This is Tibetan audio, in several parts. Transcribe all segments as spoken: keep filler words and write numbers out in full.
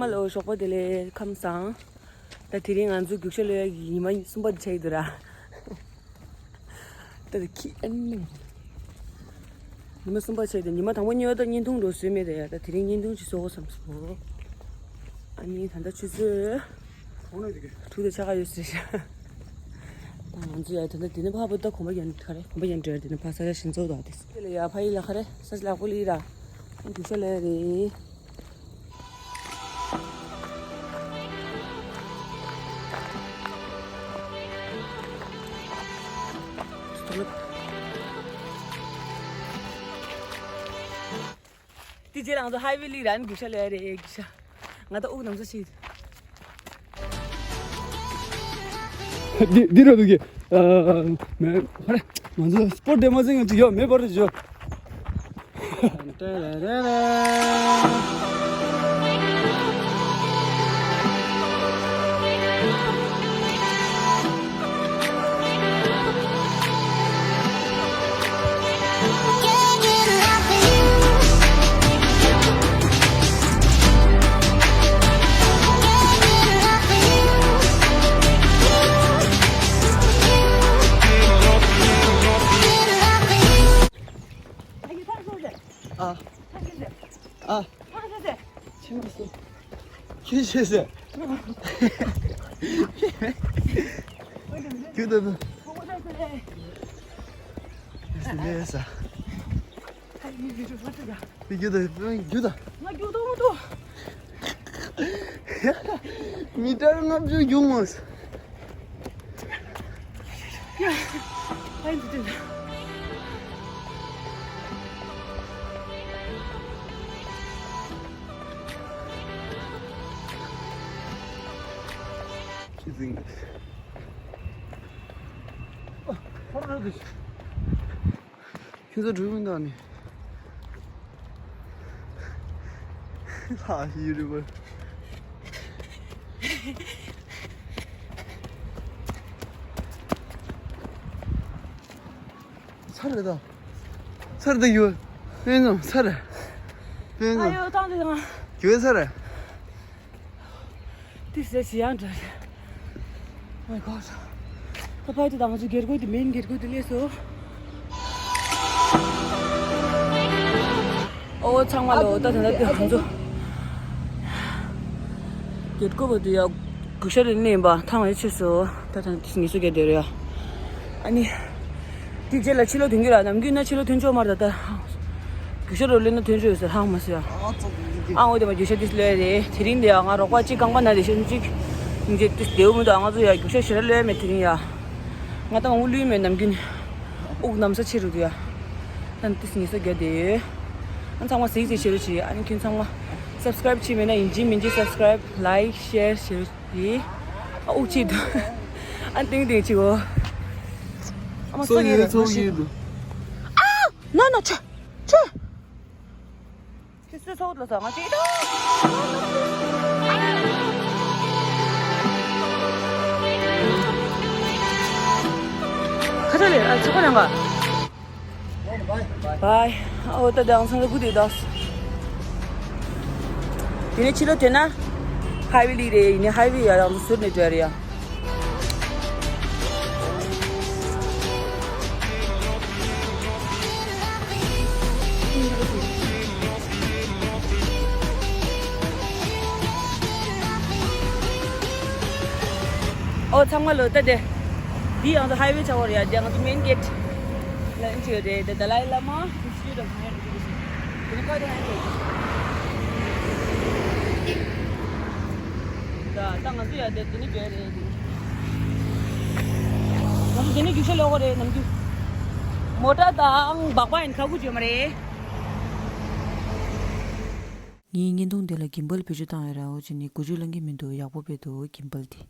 མ་ལོ། ཞོགས་པ་བདེ་ལེགས། ཁམས་བཟང་། ད་དེ་རིང་ང་ཚོ་རྒྱུག་ཤར་གློད་ཡག་གི་ཉི་མ་གསུམ་པ་དེ་ཆགས་ཀྱི་འདུག་ར། ད་དེ་ཁྱི་ཨ་ནི། ཉི་མ་གསུམ་པ་བྱས་ཏེ་ཉི་མ་དང་པོ་གཉིས་པ་ད་བརྙན་ཐུང་འདྲ་བཟོས་མེད་དེ་ཡ། ད་དེ་རིང་བརྙན་ཐུང་ཅིག་བཟོ་དགོས་བསམ་སོང་། ཨ་ནི་ད་ལྟ་ཆུ་ཚོད་དྲུག་དང་ཕྱེད་ཀ་ཡོད་ཟེར་ཤག་ད་ང་ཚོ་ཡ་ད་ལྟ་དེ་ནས་ཕར་བུ་ད་གོམ་པ་རྒྱག་ག་རེ་གོམ་པ་རྒྱག་འགྲོ་ཡ། དེ་ནས་ཕར་ས་ཆ་ཞིག་འཚོལ་དགོས་དེ། དེ་ལ་ཡ་ཕ་ཡུལ་ལ་ག་རེ་ས་ཆ་ལག་པོ་ལི་ར། རྒྱུག་ཤར་གློད་རེད། དེ་རྗེས་ལ་ང་ཚོ་ཧའི་ཝེ་ལི་རན་རྒྱུག་ཤར་གློད་རེད། རྒྱུག་ཤར། ང་ད་དབུགས་ནམ་ས་ཤི། འདི་འདི་རོ་འདུག་གི། ཨ། མེ་ཧ་རེ། ང་ཚོ་སྤོར་ཌེ་མོ་ཟིན་ཅིག་ཡོད་མེད་པར་བརྗོད། ཨ། ཨ། ཕྱི་མ་སོ། ཁྱི་ཤེས་ཟེར། ཁྱི་ད་ད། ལས་ས། ཁྱི་ད་ཁྱི་ད་ཁྱི་ད། མི་ཊར་ལྔ་བཅུ་རྒྱུག་མོ། ཁྱེད་ཚོ་འགྲོ་མི་འདུག་ནི། ལྷ་ཡི་རི་བར། ཚར་རེད་ད། ཚར་ད་ཡོད། དཔེ་ནོ་ཚར། དཔེ་ནོ། ཨ་ཡོ་བཏང་དེ་དང་། ཡོད་ཚར། དེ་ཟེར་ཞི་ཡང་འདྲ་རེད། Oh my god. ད་ཕ་དེ་དང་ང་ཚོ་སྒེར་སྒོ་དེ་མེན་སྒེར་སྒོ་དེ་སླེབས་སོང་། ཨོ་ཚང་མ་ལོ། ད་ད་ད་དེ་ང་ཚོ་སྒེར་སྒོ་བ་དེ་ཡ་རྒྱུག་ཤར་རེ་ནས་ཡིན་པ་ཐང་ཡ་ཆེ་སོ། ད་ད་དེ་ངེས་སོ་རྒྱ་དེ་རེད་ཡ། ཨ་ནི། དེ་རྗེས་ལ་ཕྱི་ལོགས་ཐོན་རྒྱུ་ར། ནམ་རྒྱུན་ན་ཕྱི་ལོགས་ཐོན་ཆོག་མ་རེད་ད། རྒྱུག་ཤར་རོ་ལེན་ན་ཐོན་ཆོག་ཡོད་ཟེར་ཧང་མ་ཟེར་ཡ། ཨ་འོ་དེ་མ་རྒྱུག་ཤར་དེ་སླེབས་རེད། དེ་རིང་དེ་ཡ་ང་རོགས་པ་གཅིག་རྐང་པ་ན་དེ་ཤེས་གཅིག་ཉིན་རྗེས་དེ་བདེའུ་མི་འདུག་ང་ཚོ་ཡ་རྒྱུག་ཤར་ཞེ་དྲག་སླེབས་མེད་དེ་རིང་ཡ། ང་ད་འུ་ལུས་མེད་ནམ་རྒྱུན། དབུགས་ནམ་ས་ཆེ་རུ་དུ་ཡ། ད་དེ་ངེས་སོ་རྒྱ་དེ་ཡོད། ཨ་ཚང་མ་གཟིགས་གཟིགས་བྱེད་རོགས་བྱེད། ཨ་ནི་ཁྱོད་ཚང་མ་སབ་སི་ཀ་རེབ་བྱེད་མེད་ན་ཡིན་གཅིག་མིན་གཅིག་སབ་སི་ཀ་རེབ་ལའིག་ཤེར་བྱེད་རོགས་བྱེད། ཨ་དབུགས་ཆད་འདུག་ཨ་ཏིང་ཏིང་བྱེད་གོ། ཨ་མ་སོ་ཡོད་ཚོ་ཡོད་འདུག་ཨ་ནོ་ནོ་ཆོ་ཆོ། ཁྱེད་ཚོས་ཚོགས་ལ་ཟ་ང་ཅིག་ཁ་ཆ་ལེ་ཨ་ཚོགས་པ་ནང་ག་བའི། ཨོ་ད་དང་སང་ར་གུ་དེ་དག་དེ་ནས་ཕྱི་ལོགས་དེ་ན་ཧའི་ཝེ་ལི་རེད། ཡིན་ནའི་ཧའི་ཝེ་ཡ་རང་ཚོ་ཟུར་ནས་འགྲོ་ཡ་རེད་ཡ། ཨོ་ཚང་མ་ལོ་ད་དེ། འདི་ཡང་ད་ཧའི་ཝེ་ཆགས་པ་རེད་ཡ། དེ་ང་ཚོ་མེན་གེ་ཊི་ལ་ཨིན་ཅི་ཡོད་རེད། དེ་དཱ་ལའི་བླ་མ་Institute of Higher Education། དེ་ནི་ཁ་དེ་ཧན་ཅོ། ད་ད་ང་ཚོ་ཡ་དེ་དེ་ནི་བྲོས་རེད། ང་ཚོ་དེ་ནི་རྒྱུག་ཤར་ལོག་གི་རེད་ནམ་རྒྱུན། མོ་ཊ་དང་སྦག་སྦག་ཡིན་ཁ་ཁུ་བྱོས་མ་རེད། ངའི་བརྙན་ཐུང་འདི་ལ་གིམ་བལ་བེད་སྤྱོད་བཏང་ཡོད་ར། འོ་ཅི་ནི་གུ་ཅུ་ལང་གི་མི་འདུག་ཡག་པོ་བེད་འདུག་གིམ་བལ་འདི།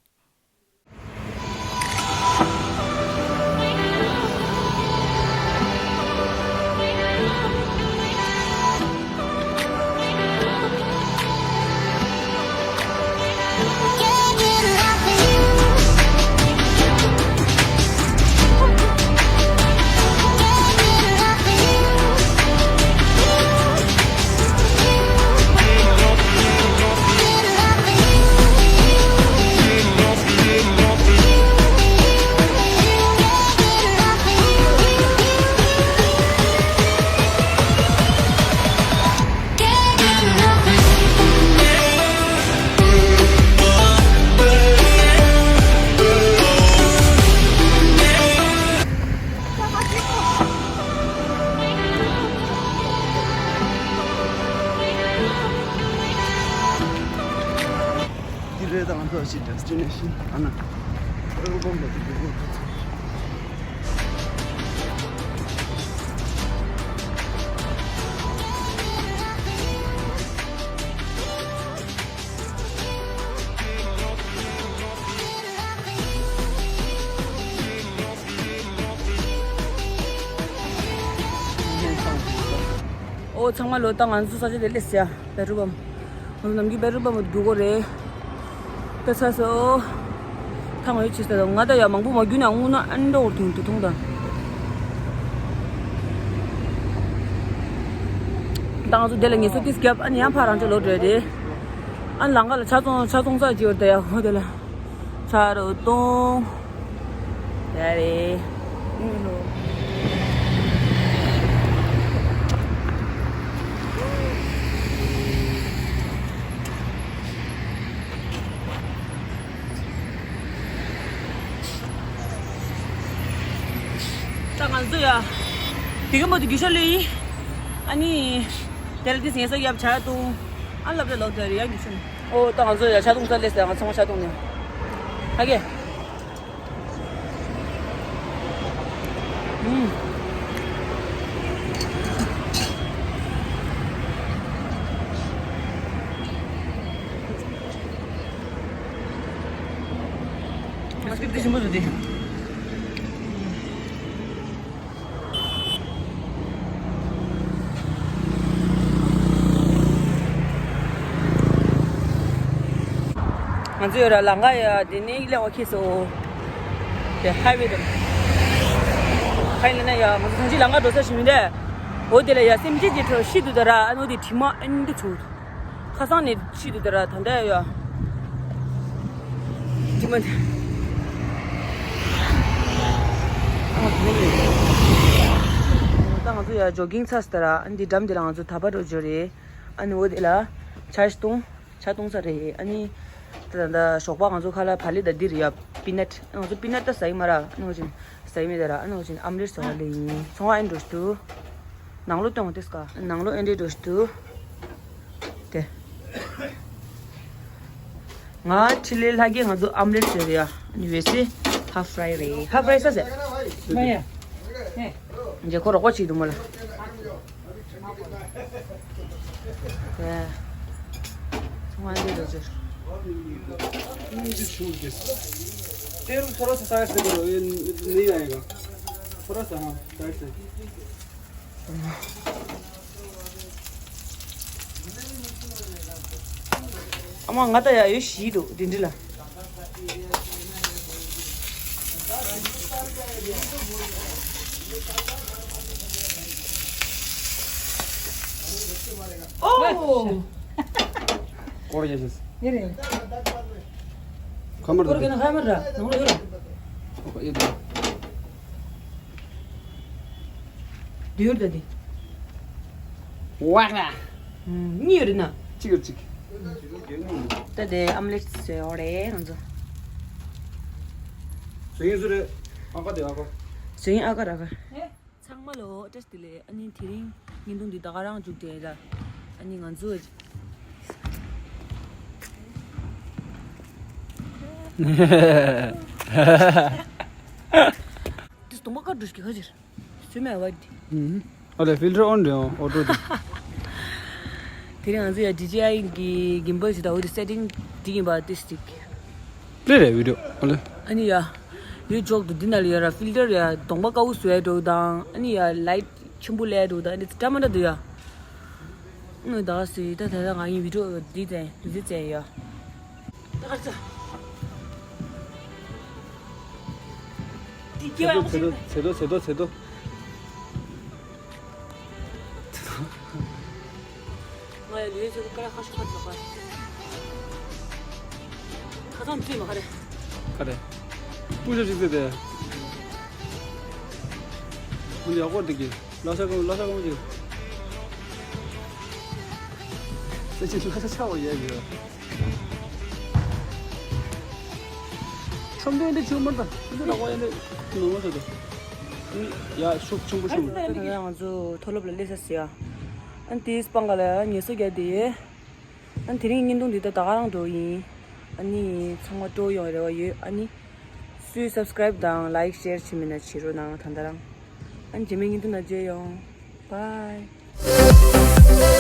ཨ་ན། ཨོ་ཚང་མ་ལོ། ད་ང་ཚོ་ས་ཆ་དེ་སླེབས་ཡ། པེ་ཊོལ་པམ། ང་ཚོ་ནམ་རྒྱུན་པེ་ཊོལ་པམ་རྒྱུག་གོ་རེད། ད་ཚ་སོ། ཐང་འོད་ཆེ་ས་དང་ང་ད་ཡ་མང་པོ་མ་རྒྱུག་ན་སྔོན་ན་ཨན་འདྲ་བོར་དུང་དུ་ཐུང་དང་། ད་ང་ཚོ་དེ་ལ་ངལ་གསོ་ཏིས་རྒྱབ། ཨ་ནི་ཡང་ཕར་རང་ཅག་ལོག་འགྲོ་ཡ་དེ། ཨ་ནི་ལམ་ཁ་ལ་ཆ་ཚང་ཆ་ཚང་ས་ཅིག་ཡོད་དེ་ཡ། ཧོ་དེ་ལ་ཆ་རུ་གཏོང་། ཡ་རེད། ད་ང་ཚོ་ཡ། དེ་ག་མོ་དེ་རྒྱུ་ཤ་ལོས་ཡིན། ཨ་ནི། དེ་ལ་དེ་ཟེར་ས་ཡབ་ཆ་ཡ་བཏུང་། ཨ་ལབ་ལ་ལོག་དེ་རེད་ཡ་རྒྱུ་ཤ་ནི། ཨོ་ད་ང་ཚོ་ཡ་ཆ་བཏུང་ས་སླེབས་ས། ང་ཚོ་ཆ་བཏུང་ནས། ཧ་གེ། ཨུམ། མ་སྐད་དེ་ཞིམ་པོ་འདུག་དེ། ང་ཚོ་ཡོད་ར་ལམ་ཁ་ཡ་དེ་ནས་གླེང་བ་ཁེལ་སོང་། དེ་ཧའི་ཝེ་དང་། ཧའི་ལེ་ན་ཡ་ང་ཚོ་ཐང་ཅིག་ལམ་ཁ་འགྲོ་ས་ཞིག་མིན་དེ། འོ་དེ་ལ་ཡ་སེམས་ཅན་གྱི་ཁྲོད་ཤི་འདུག་ད་ར། ཨ་ནོ་དེ་དྲི་མ་ཨན་འདི་ཚུགས། ཁ་སང་ནས་ཤི་འདུག་ད་ར། ད་ལྟ་ཡ། དྲི་མ་དེ། ད་ང་ཚོ་ཡ་ཇོ་གིང་ཚར་སོང་ད་ར། ཨ་ནི་འདི་འགྲམ་འདི་ལ་ང་ཚོ་ད་བར་འགྲོ་རྒྱུ་རེད། ཨ་ནི་འོ་དེ་ལ་ཆ་ཞིག་བཏུང་། ཆ་བཏུང་ས་རེད། ཨ་ནི། ད་ད་ཞོགས་པ་ང་ཚོ་ཁ་ལ་བག་ལེབ་དང་འདི་རེད་ཡ། པི་ནཊ། ང་ཚོ་པི་ནཊ་ད་ཟ་ཡི་མ་ར། ཨ་ནི་འོ་ཅིན་ཟ་ཡི་མེད་ད་ར། ཨ་ནི་འོ་ཅིན་ཨམ་ལེཊ་ཟ་བ་ལེ་ཡིན། ཚོང་བ་ཨེ་འགྲོ་ཞིག་འདུག་ནང་ལོགས་སྟོན་དགོས་ཏེ་སྐ། ནང་ལོགས་ཨེ་འདྲས་འགྲོ་ཞིག་འདུག་དེ། ང་ཁྲི་ལེ་ལྷ་རྒྱལ་ང་ཚོ་ཨམ་ལེཊ་ཟེར་ཡ། ཨ་ནི་བེ་སི་ཧ་ཕ་རའི་རེད། ཧ་ཕ་རའི་ས་ཟེར། མ་ཡ། ཧེ། རྗེ་ཁོ་རོགས་པ་ཅིག་འདུག་མོ་ལ། तेल थोड़ा सा साइड से करो, ये नहीं आएगा, थोड़ा सा, हाँ, साइड से। ཨ་མ་ང་ད་ཡ་ཡོད་ཤི་འདུག་དེ་འདྲི་ལ། ཨོ། སྐོར་རྒྱག་ཤེས། ཡེ་རེད། ཁ་མར་སྐོར་རྒྱག་ན་ཁ་མར་ར་ནང་ལ་ཡོད་ར། ཨོ་ཡེ་རེད། དེ་ཡོད་ད་དེ། ཝག་ར། གཉིས་ཡོད་རེད་ན། གཅིག་ཡོད་གཅིག་ད་དེ་ཨམ་ལེཊ་བཟོས་ཡོད་རེད་ང་ཚོ། བཟོ་ཡིན་སུ་རེད། ཨ་ཁ་དེ་ཨ་ཁ། བཟོ་ཡིན་ཨ་ཁ་ར་ཁ། ཚང་མ་ལོ་བཀྲ་ཤིས་བདེ་ལེགས། ཨ་ནི་དེ་རིང་བརྙན་ཐུང་འདི་ད་ག་རང་མཇུག་སྒྲིལ་ལ། ཨ་ནི་ང་ཚོ། འདི་གདོང་པ་དཀར་འགྲོ་ཞིག་ག་ཅིར། སུས་མེད་བ་འདི། ཨ་ལས་ཕིལ་ཊར་ཨོན་རེད་ཨོ་ཊོ་འདི། དེ་རིང་ང་ཚོ་ཡ་ཌི་ཇེ་ཨའི་གི་གིམ་པལ་ཞིག་དང་འོ་དེ་སེ་ཊིང་འགྲིག་ཡིན་པ་ཏིས་ཅིག་ལེ་རེད་བི་ཌིའོ་ཨ་ལེ། ཨ་ནི་ཡ། ཡོད་ཅོག་ཏུ་འདི་ན་ལ་ཡ་ར་ཕིལ་ཊར་ཡ་གདོང་པ་དཀར་པོ་བཟོ་ཡ་འགྲོ་དང་ཨ་ནི་ཡ་ལའིཊ་ཆེན་པོ་ལས་འགྲོ་དང་ཨ་ནི་འདྲ་མ་འདྲ་འདུག་ཡ། ཨ་ནི་ད་ག་སི་ད་ད་ད་ང་ཡི་བི་ཌིའོ་འདི་ཙན་འདི་ཙན་ཡ། ད་ག་ས། འདི་སྐྱེ་བ་ཡག་པོ་ཚེ་རྡོ་ཚེ་རྡོ་ཚེ་རྡོ། ང་ཡ་ལུས་ཚོད་ཀ་ཁ་ཤོ་ཁ་ཐོག་ཁ། ཁ་ཚང་བཙུན་མ་ཁ་རེ། ཁ་རེ། སྤུ་ཞོ་ཅིག་བཙལ་ཏེ། ཁོང་ཡག་པོ་འདུག་གི་ལ་ཤ་གང་ལ་ཤ་གང་ཅིག་ས་ཅིག་ལ་ཤ་ཆ་བ་ཡ་ཡོད། ཁྲོམ་སྟོན་འདི་ཆུ་མར་དང་ཁྲོམ་སྟོན་རག་པ་ཡ་འདི་ནོར་མ་ཟེར་དོ། ཡ་ཤུགས་ཆེན་པོ་ཤུགས། ད་ང་ཚོ་མཐོ་སློབ་ལ་སླེབས་ས་ཟེར་ཡ། ཨ་ནི་དེའི་སྤང་ག་ལ་ངལ་གསོ་རྒྱག་དེ། ཨ་ནི་དེ་རིང་བརྙན་ཐུང་འདི་ད་ད་ག་རང་འགྲོ་ཡིན། ཨ་ནི་ཚང་མ་སྤྲོ་ཡོང་རེ་བ་ཡོད། ཨ་ནི་སུས་subscribe་དང་like share་བྱེད་མེད་ན་བྱེད་རོགས་གནང་། ད་ད་རང་ཨ་ནི་རྗེས་མའི་བརྙན་ཐུང་ནང་མཇལ་ཡོང་། Bye།